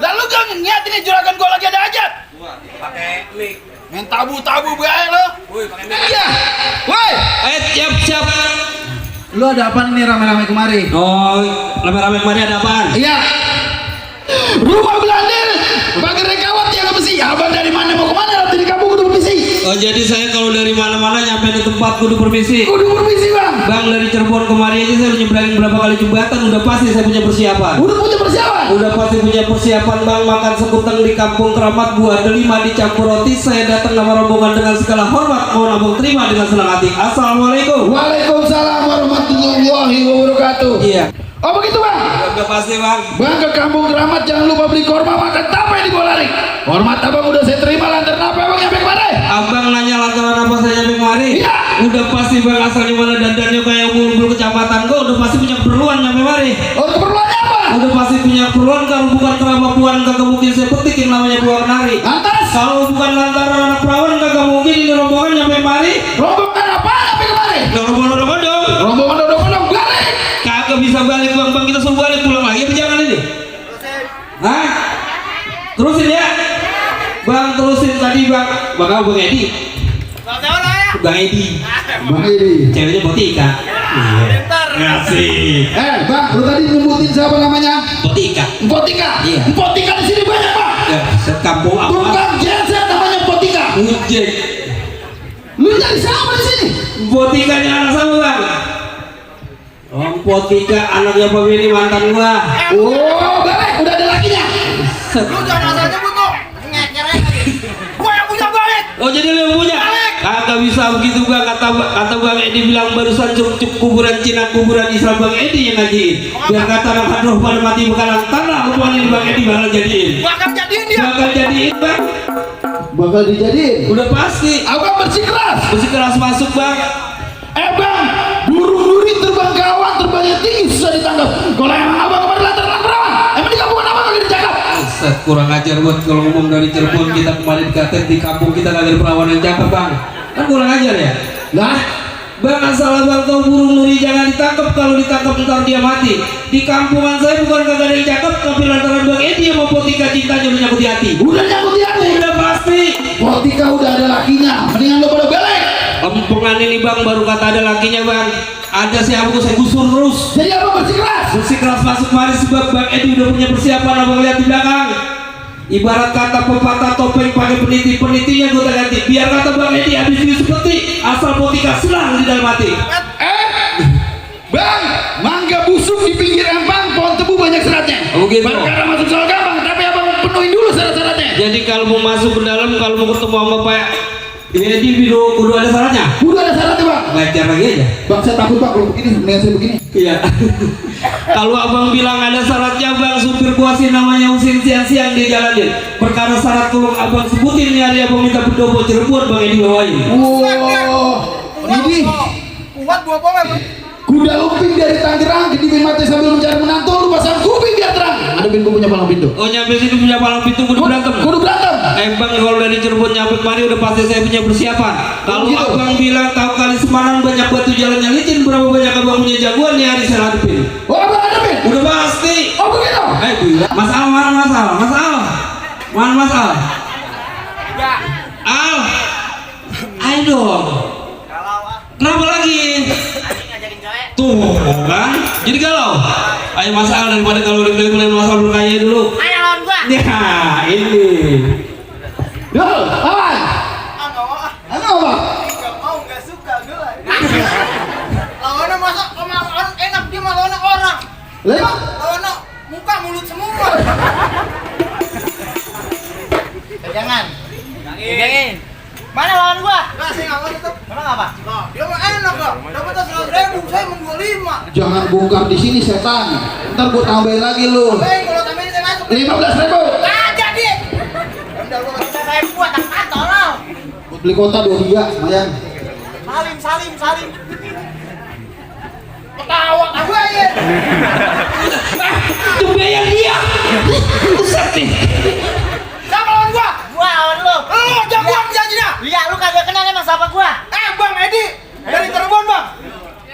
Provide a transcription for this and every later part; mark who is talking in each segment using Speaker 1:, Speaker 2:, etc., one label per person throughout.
Speaker 1: Lalu gak ngiat ini juragan gua lagi ada hajat.
Speaker 2: Pakai mic.
Speaker 1: Main tabu-tabu bae lo.
Speaker 2: Woi, pakai mic.
Speaker 1: Iya. Woi.
Speaker 2: Siap.
Speaker 1: Lu ada apa nih rame-rame kemari?
Speaker 2: Oh, rame-rame kemarin ada apaan?
Speaker 1: Iya. Rumah Belandir pakai rekawat yang besi. Abang dari mana mau kemana? Nanti di kampung kudu permisi.
Speaker 2: Oh, jadi saya kalau dari mana-mana nyampe di tempat kudu permisi.
Speaker 1: Kudu permisi bang.
Speaker 2: Bang, dari Cirebon kemari aja saya udah nyebrangin berapa kali jembatan, udah pasti saya punya persiapan.
Speaker 1: Udah punya persiapan?
Speaker 2: Udah pasti punya persiapan bang, makan sekuteng di kampung Keramat, buah delima dicampur roti. Saya datang nama rombongan dengan segala hormat, mohon abang terima dengan senang hati. Assalamualaikum.
Speaker 1: Waalaikumsalam warahmatullahi wabarakatuh.
Speaker 2: Iya.
Speaker 1: Oh begitu bang?
Speaker 2: Udah pasti bang.
Speaker 1: Bang ke kampung Keramat jangan lupa beli korma makan tape di Bolari. Hormat abang udah saya terima, lantaran apa abang nyampe kemari?
Speaker 2: Abang nanya lantaran apa saya nyampe kemari?
Speaker 1: Iya.
Speaker 2: Udah pasti bang, asalnya mana dandannya kayak umbul-umbul kecamatan gua, udah pasti punya keperluan nyampe kemari.
Speaker 1: Oh keperluannya apa?
Speaker 2: Udah pasti punya keperluan, kalau bukan kerabat puan kagak mungkin saya petik yang namanya buah kenari.
Speaker 1: Lantas?
Speaker 2: Kalau bukan lantaran anak perawan kagak mungkin ini rombongan nyampe kemari.
Speaker 1: Rombongan apa nyampe kemari?
Speaker 2: Rombongan odong-odong.
Speaker 1: Rombongan dodong-dodong balik.
Speaker 2: Kagak bisa balik bang, kita suruh balik pulang lagi apa jangan ini? Hah? Terusin ya? Bang terusin tadi bang. Bang apa bang Edi? Bang Edi.
Speaker 1: Bang Edi.
Speaker 2: Ceweknya Botika. Ngasih.
Speaker 1: Bang, lu tadi nyebutin siapa namanya?
Speaker 2: Botika.
Speaker 1: Potika.
Speaker 2: Iya.
Speaker 1: Potika di sini banyak bang.
Speaker 2: Ya, sekampung apa?
Speaker 1: Tukang genset namanya Potika.
Speaker 2: Ujek.
Speaker 1: Lu jadi siapa di sini?
Speaker 2: Botikanya anak sama bang. Om Potika anaknya Pak Willy mantan gua.
Speaker 1: Oh, balik, udah ada lakinya.
Speaker 3: Lu jangan asal nyebut tuh. Ngeker aja. Gua yang punya balik.
Speaker 2: Oh jadi lu yang punya? Kagak bisa begitu bang, kata Bang Edi bilang barusan cuk kuburan Cina, kuburan Islam Bang Edi yang ngajiin. Biar kata anak hadroh pada mati bekalan tanah, hubungan ini Bang Edi bakal jadiin.
Speaker 3: Bakal jadiin dia.
Speaker 2: Bakal jadiin bang.
Speaker 1: Bakal dijadiin.
Speaker 2: Udah pasti.
Speaker 1: Abang bersikeras.
Speaker 2: Bersikeras masuk bang.
Speaker 1: Bang, burung duri terbang ke awan, terbangnya tinggi susah ditangkap. Kalau emang abang kemarin lantaran perawan, emang di kampung abang kagak dicakap?
Speaker 2: Set, kurang ajar buat kalau ngomong dari Cirebon, kita kemarin dikatain di kampung kita kagak ada perawan yang cakep bang. Kan kurang ajar ya.
Speaker 1: Lah,
Speaker 2: Bang asal abang tahu burung nuri jangan ditangkap, kalau ditangkap ntar dia mati. Di kampungan saya bukan kagak ada yang cakep, tapi lantaran Bang Edi yang mau Potika cintanya udah nyangkut di hati.
Speaker 1: udah nyangkut di hati.
Speaker 2: Udah pasti.
Speaker 1: Potika udah ada lakinya, mendingan lo pada balik.
Speaker 2: Lempengan ini bang baru kata ada lakinya bang. Ada siapa tuh saya gusur terus.
Speaker 1: Jadi abang bersikeras.
Speaker 2: Bersikeras masuk mari sebab Bang Edi udah punya persiapan, abang lihat di belakang. Ibarat kata pepatah topeng pakai peniti, penitinya gue ganti. Biar kata Bang Edi habis itu seperti asal Potika senang di dalam hati.
Speaker 1: Bang, mangga busuk di pinggir empang, pohon tebu banyak seratnya.
Speaker 2: Oh, gitu.
Speaker 1: Perkara masuk soal gampang, tapi abang penuhin dulu syarat-syaratnya.
Speaker 2: Jadi kalau mau masuk ke dalam, kalau mau ketemu sama Pak Edi kudu ada syaratnya.
Speaker 1: Udah ada syaratnya bang.
Speaker 2: Belajar lagi aja.
Speaker 1: Bang saya takut bang kalau begini, mendingan saya begini.
Speaker 2: Iya. Kalau abang bilang ada syaratnya bang, supir gua sih namanya Husin siang-siang dia jalanin. Perkara syarat tolong abang sebutin nih, hari abang minta pendopo Cirebon Bang Edi bawain.
Speaker 1: Ini
Speaker 3: Kuat gua apa enggak?
Speaker 1: kuda lumping dari Tangerang ke Dibin Mati sambil mencari menantu, lu pasang kuping biar terang. Ada pintu punya palang pintu.
Speaker 2: Oh nyampe sini punya palang pintu kudu berantem.
Speaker 1: Kudu berantem.
Speaker 2: Bang kalau dari Cirebon nyampe kemari udah pasti saya punya persiapan. Kalau
Speaker 1: gitu.
Speaker 2: abang bilang tahu kali Semarang banyak batu jalannya licin, berapa banyak abang punya jagoan nih hari saya hadapin.
Speaker 1: Oh abang hadapin?
Speaker 2: Udah pasti.
Speaker 1: Oh begitu?
Speaker 2: Gila. Mas Al mana Mas Al? Mas Al. Mana Mas Al? Al. Ayo dong. Kenapa lagi? Tuh kan, jadi galau. Ayo Mas Al, daripada kalau udah kalian Mas Al berkaya dulu.
Speaker 3: Ayo lawan gua.
Speaker 2: Ya ini.
Speaker 1: Yo, awan. Ano ba?
Speaker 3: Enggak mau, enggak suka gua. Lawannya masa kemakan enak dia malah lawannya orang.
Speaker 1: Lah,
Speaker 3: Lawannya muka mulut semua. Jangan. Pegangin. Mana lawan gua? Enggak, saya enggak mau tetap. Emang apa? Dia mah enak kok. Dapat 100.000, saya mau 25.
Speaker 1: jangan bongkar di sini setan. Ntar gua tambahin lagi lu.
Speaker 3: Baik, kalau tambahin saya masuk.
Speaker 1: 15.000.
Speaker 3: Enggak jadi. Udah gua kasih saya buat tak tolong.
Speaker 1: Buat beli kota 2 dia, lumayan.
Speaker 3: Salim. Ketawa gue ya.
Speaker 2: Itu bayar dia. Pusat nih.
Speaker 3: Siapa lawan gua? Gua lawan lu. Lu jagoan janjinya. Iya, lu kagak kenal emang siapa gua? Bang Edi dari Cirebon, Bang.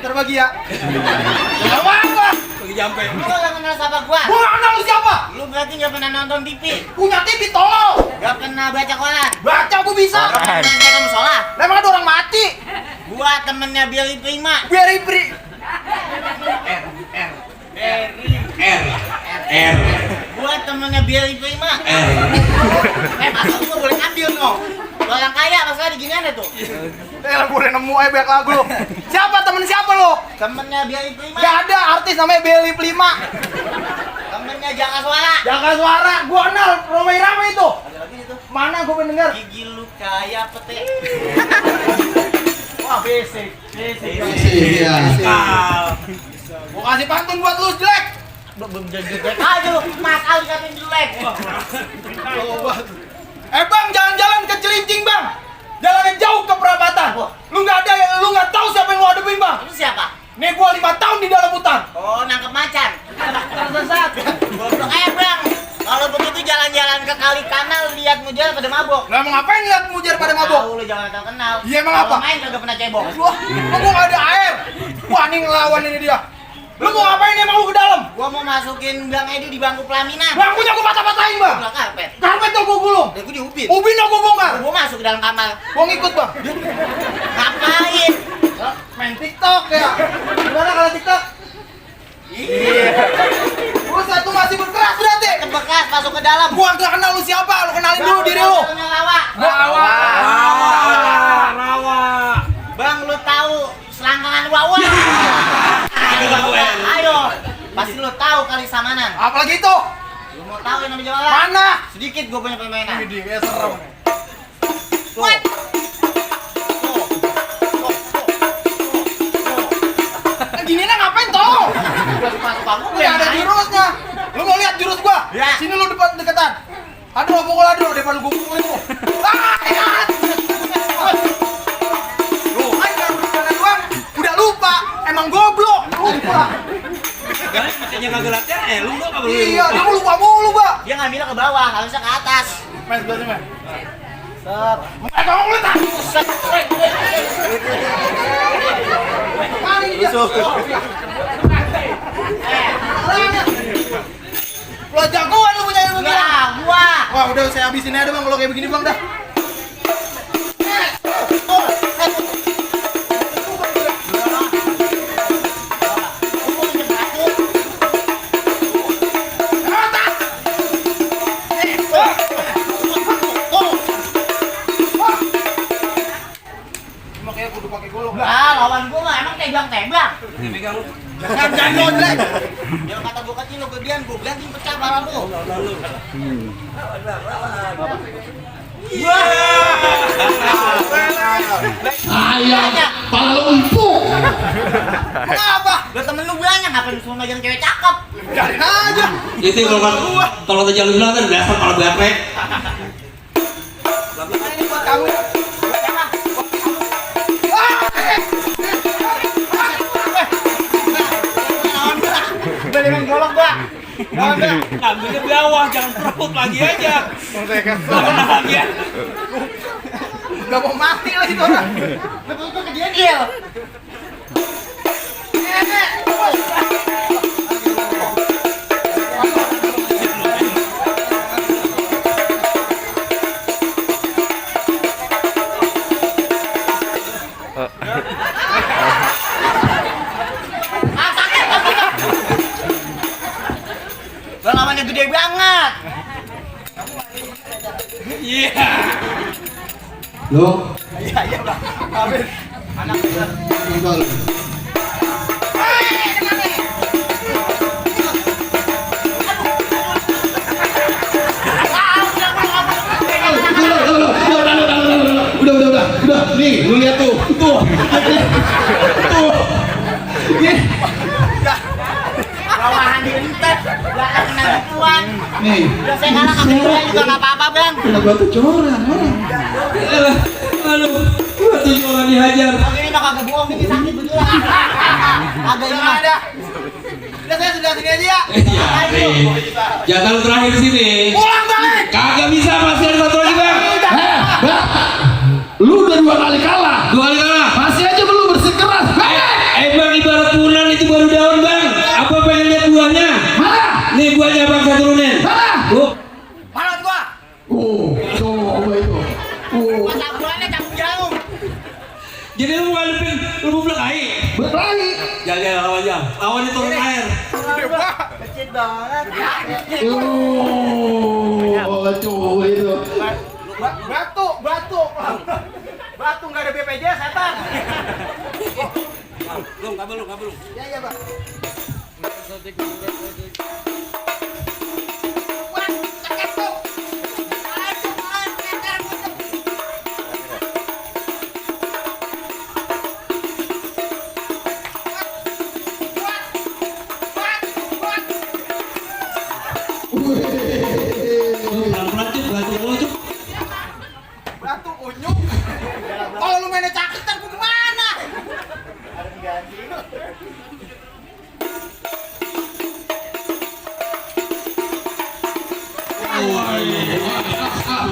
Speaker 3: Terbagi ya. Siapa gua? Lagi jampe. Lu kagak kenal siapa gua? Gua enggak kenal siapa. Lu berarti enggak pernah nonton TV.
Speaker 1: Punya TV tolong.
Speaker 3: Gak pernah baca koran.
Speaker 1: Baca aku bisa.
Speaker 3: Gak pernah naik musola.
Speaker 1: Emang ada orang mati.
Speaker 3: Gua temennya Billy Prima.
Speaker 1: Biar ibri.
Speaker 2: R.
Speaker 3: Gua temennya Billy Prima. Masa gua boleh ambil no. Lo orang kaya masalah di ginian tuh.
Speaker 1: Lah gue udah nemu banyak lagu lu. Siapa temen siapa lu?
Speaker 3: Temennya Billy Prima.
Speaker 1: Gak ada artis namanya Billy Prima.
Speaker 3: Temennya Jaka Suara.
Speaker 1: Jaka Suara, gua kenal Romai Rama itu.
Speaker 3: Ada lagi itu.
Speaker 1: Mana gua pengen denger?
Speaker 3: Gigi lu kayak pete.
Speaker 1: Wah, basic.
Speaker 2: Iya.
Speaker 1: Gua kasih pantun buat lu jelek.
Speaker 3: Jelek aja lu. Mas Al dikatain jelek.
Speaker 1: Bang, jalan-jalan ke Cilincing bang. Jalannya jauh ke perapatan. Lu nggak tahu siapa yang lu hadapin bang.
Speaker 3: Itu siapa?
Speaker 1: Nih gua 5 tahun di dalam hutan.
Speaker 3: Oh, nangkep macan. Tersesat. Goblok bang. Kalau begitu jalan-jalan ke kali kanal lihat mujar pada mabok.
Speaker 1: Lah mau ngapain lihat mujar pada mabok?
Speaker 3: Tahu lu jangan tahu kenal.
Speaker 1: Iya, emang
Speaker 3: Kalau
Speaker 1: apa?
Speaker 3: main kagak pernah cebok.
Speaker 1: Wah, gua nggak ada air. Wah, nih ngelawan ini dia. Lu mau ngapain emang lu ke dalam?
Speaker 3: Gua mau masukin Bang Edi di bangku pelaminan.
Speaker 1: Bangkunya gua patah-patahin bang.
Speaker 3: Belakang karpet.
Speaker 1: Karpet tuh gua gulung.
Speaker 3: Udah gua diupin.
Speaker 1: Ubin gua bongkar.
Speaker 3: Gua masuk ke dalam kamar.
Speaker 1: Gua ngikut bang.
Speaker 3: Ngapain?
Speaker 1: Main TikTok ya. Gimana kalau TikTok? Iya. Gua satu masih berkeras berarti.
Speaker 3: Kebekas masuk ke dalam.
Speaker 1: Gua nggak kenal lu siapa. Lu kenalin dulu diri lu.
Speaker 3: Rawa.
Speaker 1: Rawa.
Speaker 3: Bang, lu tahu selangkangan wawa? Ayo. Pasti lu tahu kali samanan.
Speaker 1: Apalagi itu?
Speaker 3: Lu mau tahu yang namanya jualan?
Speaker 1: Mana?
Speaker 3: Sedikit gua punya permainan.
Speaker 1: Ini serem.
Speaker 3: What?
Speaker 1: Gini nah ngapain toh?
Speaker 3: Masuk kamu
Speaker 1: Nih ada jurusnya. Lu mau lihat jurus gua?
Speaker 3: Ya.
Speaker 1: Sini lu deketan. Aduh, pukul aduh daripada gua pukulin lu. Lihat. Lu kan karena doang udah lupa. Emang goblok. Lupa.
Speaker 2: Makanya kagak latihan, lu gak perlu.
Speaker 1: Iya, dia lupa mulu, Mbak.
Speaker 3: Dia ngambilnya ke bawah, harusnya ke atas.
Speaker 1: Mas, berarti, Mas.
Speaker 3: Set.
Speaker 1: Kamu lu tak?
Speaker 3: Set.
Speaker 1: Mari dia. Lu jagoan lu punya ilmu gila.
Speaker 3: Enggak, gua.
Speaker 1: Wah, udah saya habisin aja bang kalau kayak begini bang dah. Makanya kudu pakai golong.
Speaker 3: Ah, lawan gua mah emang tebang-tebang.
Speaker 1: Jangan nodlek.
Speaker 3: Yang kata gua kecil lo gedean, gua ganti pecah parah lu.
Speaker 1: Ayam, pala lu empuk. Kenapa?
Speaker 3: Gua temen lu banyak, ngapain lu semua megang cewek cakep?
Speaker 1: Biarin aja.
Speaker 2: Itu kalau kata jalan bilang kan dasar kalau betrek.
Speaker 1: Ini buat kamu.
Speaker 3: Udah main golok gua.
Speaker 2: Ambilnya bawah, jangan perut lagi aja. Lagi ya.
Speaker 1: Gak mau mati lagi tuh orang.
Speaker 3: Betul-betul kejadian. Bang, lawannya gede banget.
Speaker 2: Iya.
Speaker 1: Lo?
Speaker 3: Iya, Bang. Habis. Anak besar.
Speaker 1: Tinggal. Udah. Nih, lu lihat tuh. Tuh. Nih.
Speaker 3: Bawahan di entet, gak akan kena gituan.
Speaker 1: Nih.
Speaker 3: Udah saya kalah sama dia juga gak apa-apa, Bang.
Speaker 1: Udah gua tuh coran, orang.
Speaker 2: Aduh, gua tuh orang dihajar.
Speaker 3: Bang, ini mah kagak bohong, ini sakit beneran. Kagak ini mah.
Speaker 1: Udah saya sudah sini aja ya.
Speaker 2: Iya, nih. Jangan terakhir sini.
Speaker 1: Pulang balik.
Speaker 2: Kagak bisa, masih ada satu lagi bang.
Speaker 1: Bang. Lu udah 2 kali kalah.
Speaker 2: 2 kali kalah.
Speaker 1: Masih aja belum bersikeras.
Speaker 2: Bang, ibarat punan itu baru daun bang. Apa pengen lihat buahnya?
Speaker 1: Mana?
Speaker 2: Nih buahnya bang, saya turunin.
Speaker 1: Mana?
Speaker 2: Tuh, Lu belakai.
Speaker 1: Berkelahi.
Speaker 2: Jaga lawan aja. Lawan itu turun air.
Speaker 3: Kecil banget.
Speaker 1: Cuy itu.
Speaker 3: Batu. Batu nggak ada BPJS setan.
Speaker 2: Belum, kabel.
Speaker 3: Ya, Bang.
Speaker 2: Pelan-pelan Cuk, batu mulu Cuk.
Speaker 3: Batu unyuk. Kalau lu mainnya caketan gua kemana? Ada ganti.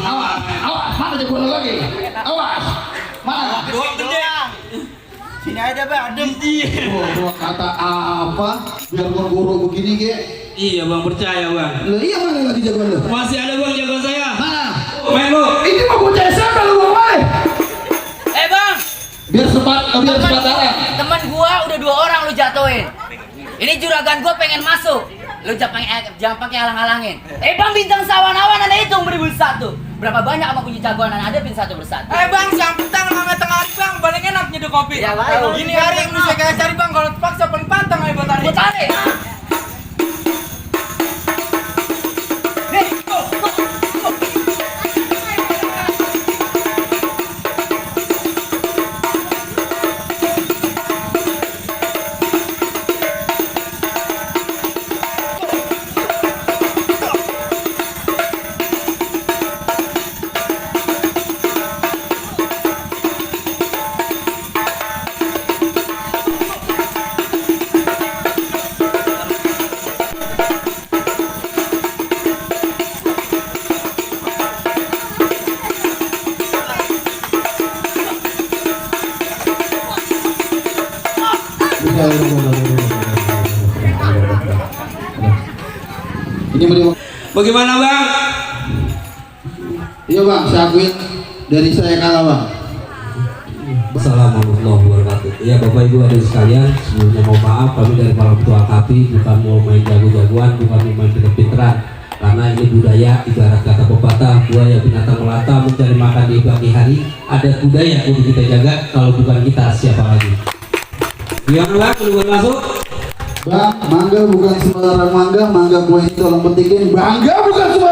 Speaker 1: Awas, mana jagoan lagi? Awas, mana?
Speaker 2: Doang gede.
Speaker 3: Sini aja, Bang. Adem.
Speaker 1: Gua kata apa? Biar gua guru begini ge.
Speaker 2: Iya bang, percaya bang.
Speaker 1: Lah iya mana lagi jagoan lu?
Speaker 2: Masih ada bang jagoan saya.
Speaker 1: Mana?
Speaker 2: Main lu.
Speaker 1: Ini mah bocah SMP lu gua main.
Speaker 4: Bang,
Speaker 1: Biar sepat darah.
Speaker 4: teman gua udah 2 orang lu jatuhin. Ini juragan gua pengen masuk. Lu jangan pakai halang-halangin. Bang, bintang sawan-awan ada hitung 1001. Berapa banyak abang punya jagoan ada pin satu persatu.
Speaker 3: Bang, siang petang sama tengah hari, Bang. Paling enak nyeduh kopi.
Speaker 4: Ya, baik.
Speaker 3: Gini hari yang bisa kayak cari, Bang. Kalau terpaksa paling pantang aja buat hari.
Speaker 4: Gua tarik.
Speaker 3: Nih, go.
Speaker 1: Ini beri.
Speaker 2: Bagaimana bang?
Speaker 1: Iya bang, saya akuin dari saya kalah bang.
Speaker 2: Assalamualaikum warahmatullahi wabarakatuh. Ya Bapak Ibu hadirin sekalian, sebelumnya mohon maaf kami dari para ketua KAPI bukan mau main jago-jagoan, bukan mau main pinter-pinteran. Karena ini budaya, ibarat kata pepatah, buaya binatang melata mencari makan di pagi hari. Ada budaya untuk kita jaga, kalau bukan kita siapa lagi? Gimana bang? Belum masuk?
Speaker 1: Bang, mangga bukan sembarang mangga, mangga gua ini tolong petikin. Bangga bukan sembarang